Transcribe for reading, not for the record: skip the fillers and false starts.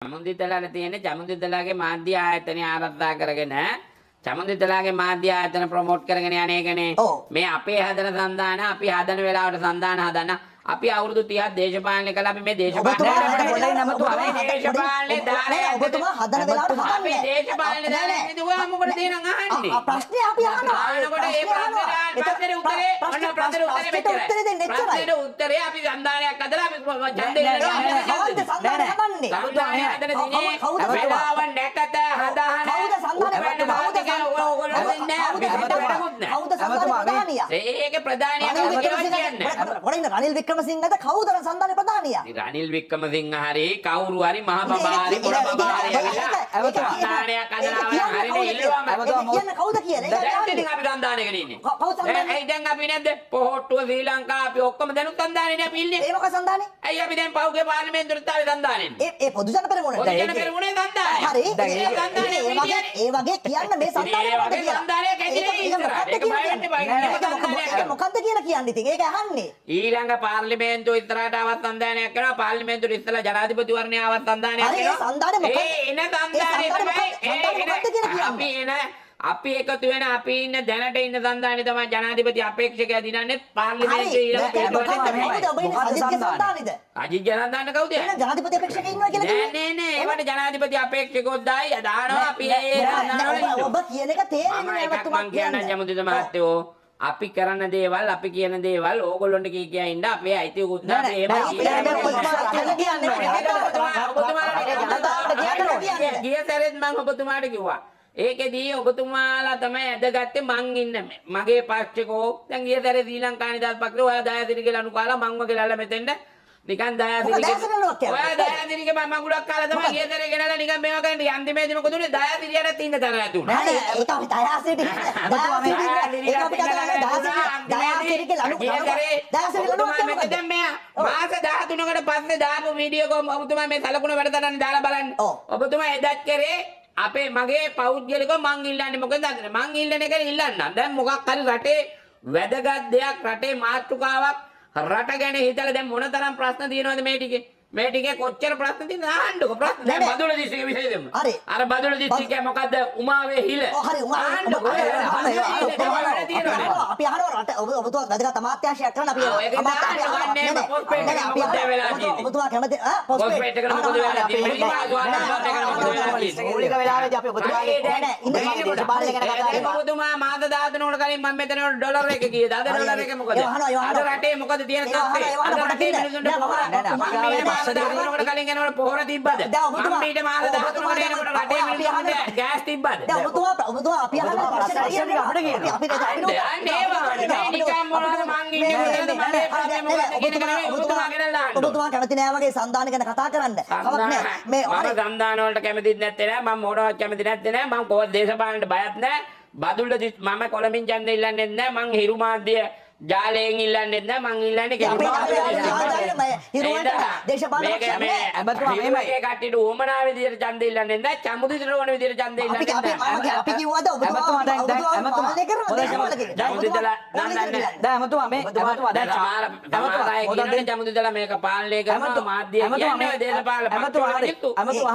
චමුන්දිතලාට තියෙන චමුන්දිතලාගේ මාධ්‍ය ආයතනය ආරක්ෂා කරගෙන චමුන්දිතලාගේ මාධ්‍ය ආයතන ප්‍රොමෝට් කරගෙන යන එකනේ. මේ අපේ හදන සන්දාන අපි හදන වෙලාවට සන්දාන හදන අපි අවුරුදු 30ක් දේශපාලනය කළා. අපි මේ දේශපාලනය ඔබතුමා හදන වෙලාවට හදන්නේ දේශපාලනය දාලා ඉතින් ඔයා මොකටද එහෙනම් අහන්නේ? ප්‍රශ්නේ අපි අහනවා. අහනකොට ඒ ප්‍රශ්නේ උත්තරේ ඔන්න ප්‍රශ්නේ උත්තරේ මෙච්චරයි. ප්‍රශ්නෙට උත්තරේ අපි සන්දානයක් හදලා අපි ඡන්දෙ ඉල්ලනවා. කවුද සන්දාන හදන්නේ? සන්දානය හදන දිනේ වෙලාව නැකත හදහන කවුද සන්දාන කවුද සන්දාන ප්‍රධානියා? ඒකේ ප්‍රධානියා කවුද කියලා කියන්නේ. පොඩින් රනිල් වික්‍රමසිංහද කවුද සන්දානේ ප්‍රධානියා? රනිල් වික්‍රමසිංහ හරි කවුරු හරි මහ බබා හරි පොඩ බබා හරි ඇවිල්ලා සන්දානයක් හදනවා හරිනේ ඉල්ලුවම කියන්න කවුද කියලා. දැන් ඉතින් අපි සන්දානයක ඉන්නේ. කවුද සන්දානේ? ඇයි දැන් අපි නැද්ද? පොහොට්ටුව ශ්‍රී ලංකා අපි ඔක්කොම දැනුත් සන්දානේ නේ අපි ඉන්නේ. ඒ මොකක් සන්දානේ? ඇයි අපි දැන් පහුගිය පාර්ලිමේන්තුවට ආවේ සන්දානේ. ඒ ඒ පොදු ජන පෙරමුණට. පොදු ජන පෙරමුණේ සන්දානේ. හරි. ඒ වගේ කියන්න මේ සන්දානේ මොකද කියලා. සන්දානයක් ඇතිනේ ඉස්සරහට. ඒක බය වෙන්න එපා. ඒක මොකද්ද කියලා කියන්නේ ඉතින්. ඒක අහන්නේ. ඊළඟ පාර්ලිමේන්තුව ඉස්සරහට ආවත් සන්දානයක් කරනවා. පාර්ලිමේන්තුවට ඉස්සලා ජනාධිපතිවරණය ආවත් සන්දානයක් කරනවා. හරි ඒ සන්දානේ මොකද්ද? ඒ එන සන්දානේ තමයි මොකද්ද කියලා කියන්නේ. අපි එන අපි එකතු වෙන අපි ඉන්න දැනට ඉන්න සන්දානේ තමයි ජනාධිපති අපේක්ෂකයා දිනන්නේ පාර්ලිමේන්තුවේ ඊළඟ පිටුවනේ. ඔබ ඉන්නේ අජිත්ගේ සන්දානේද? අජිත්ගේ සන්දාන කවුද? එහෙනම් ජනාධිපති අපේක්ෂකයා ඉන්නවා කියලා කිව්වේ? නෑ නෑ නෑ ඒවට ජනාධිපති අපේක්ෂකයෝ දායි දානවා අපි ඒ සන්දාන ඔබ කියන එක තේරෙන්නේ නෑ මම මං කියන්න ජමුදිත මහත්තයෝ අපි කරන දේවල් අපි කියන දේවල් ඕගොල්ලොන්ට කී කියා ඉන්න අපේ අයිතියකුත් නෑ. අපි එහෙම කියන්නේ ගිය සැරේත් මං ඔබතුමාට කිව්වා. ඒකෙදී ඔබතුමාලා තමයි ඇදගත්තේ මං ඉන්න මගේ පක්ෂකෝ. දැන් ගිය සැරේ ශ්‍රී ලංකා නිදහස් පක්ෂේ ඔයා දයාසිරි කියලා අනුකාලා මංව ගෙනල්ලා මෙතෙන්ට නිකන් දයාසිරිගේ ඔයා දයාසිරිගේ මං මඟුලක් කාලා තමයි ගිය සැරේ ගෙනල්ලා නිකන් මේවා කරන්නේ. අන්තිමේදී මොකද උනේ? දයාසිරියටත් ඉන්න තරහ නැති වුණා. නෑ ඒක අපි දයාසිරිට දයාසිරිට ඒක අපි කතා කරන්නේ දයාසිරිගේ ලනු දයාසිරිගේ ලනුවක් කියන්නේ දැන් මෙයා මාස 13කට පස්සේ දාපු වීඩියෝ එක ඔබතුමා මේ සලකුණ වැඩසටහන දාලා බලන්න. ඔබතුමා එදත් කරේ අපේ මගේ පෞද්ගලිකව මං ඉල්ලන්නේ මොකද දන්නේ? මං ඉල්ලන එක ඉල්ලන්න. දැන් මොකක් හරි රටේ වැදගත් දෙයක් රටේ මාතෘකාවක් රට ගැන හිතලා දැන් මොන තරම් ප්‍රශ්න තියෙනවද මේ ටිකේ? මේ ටිකේ කොච්චර ප්‍රශ්න තියෙනවද අහන්නකෝ ප්‍රශ්න. දැන් බදුල දිස්ත්‍රික්කේ විෂය දෙමු. අර බදුල දිස්ත්‍රික්කේ මොකද්ද? උමාවේ හිල. ඔව් හරි උමාවේ අපි අහනවා රට ඔබතුමා වැදගත් අමාත්‍යාංශයක් කරන අපි අමාත්‍යාංශ ඔබතුමා කැමති පොස්පේට් එකට මොකද වෙලා තියෙන්නේ? මූලික වෙලාවේදී අපි ඔබතුමාගේ නෑ නෑ ඉන්න දේශපාලනය ගැන කතා කරලා ඔබතුමා මාස 13කට කලින් මම මෙතන ඩොලර් එක කීයද? අද ඩොලර් එක මොකද? අද රටේ මොකද තියෙන තත්ත්වය? අද රටේ මිනිසුන්ට මාස 13කට කලින් එනකොට පොහොර තිබ්බද? මම ඊට මාස 13කට එනකොට රටේ මිනිසුන්ට ගෑස් තිබ්බද? දැන් ඔබතුමා ඔබතුමා අපි අහන ප්‍රශ්න ටික අපිට කියනවා. අපි අන්න ඒව මේ නිකන් මොනවද මං ඉන්නේ මොනවද මගේ ප්‍රශ්නේ මොකද්ද කියන එක නෙමෙයි ඔබතුමා ගෙනල්ලා අහන්න. ඔබතුමා කැමති නෑ වගේ සන්දාන ගැන කතා කරන්න. කමක් නෑ. මේ මම සන්දාන වලට කැමතිත් නැත්තේ නෑ. මම මොනවත් කැමති නැත්තේ නෑ. මං කොහොමද දේශපාලනට බයත් නෑ. බදුල්ල මම කොළඹින් ඡන්දෙ ඉල්ලන්නේ නෑ. මං හිරු මාධ්‍ය ජාලයෙන් ඉල්ලන්නේ නෑ. මං ඉල්ලන්නේ දේශපාලන කට්ටියට උවමනා විදියට ඡන්දෙ ඉල්ලන්නේ නෑ. චමුදිතට ඕන විදියට ඡන්දෙ ඉල්ලන්නේ නෑ. අපි කිව්වද ඔබතුමා ඔබතුමා පාලනය කරනවා දේශපාලන කියලා? චමුදිතලා දැන් ඇමතුමා මේ ඇමතුමා දැන් සමහර අය කියනවානේ චමුදිතලා මේක පාලනය කරනවා මාධ්‍ය කියන්නේ දේශපාලන ඇමතුමා ඇමතුමා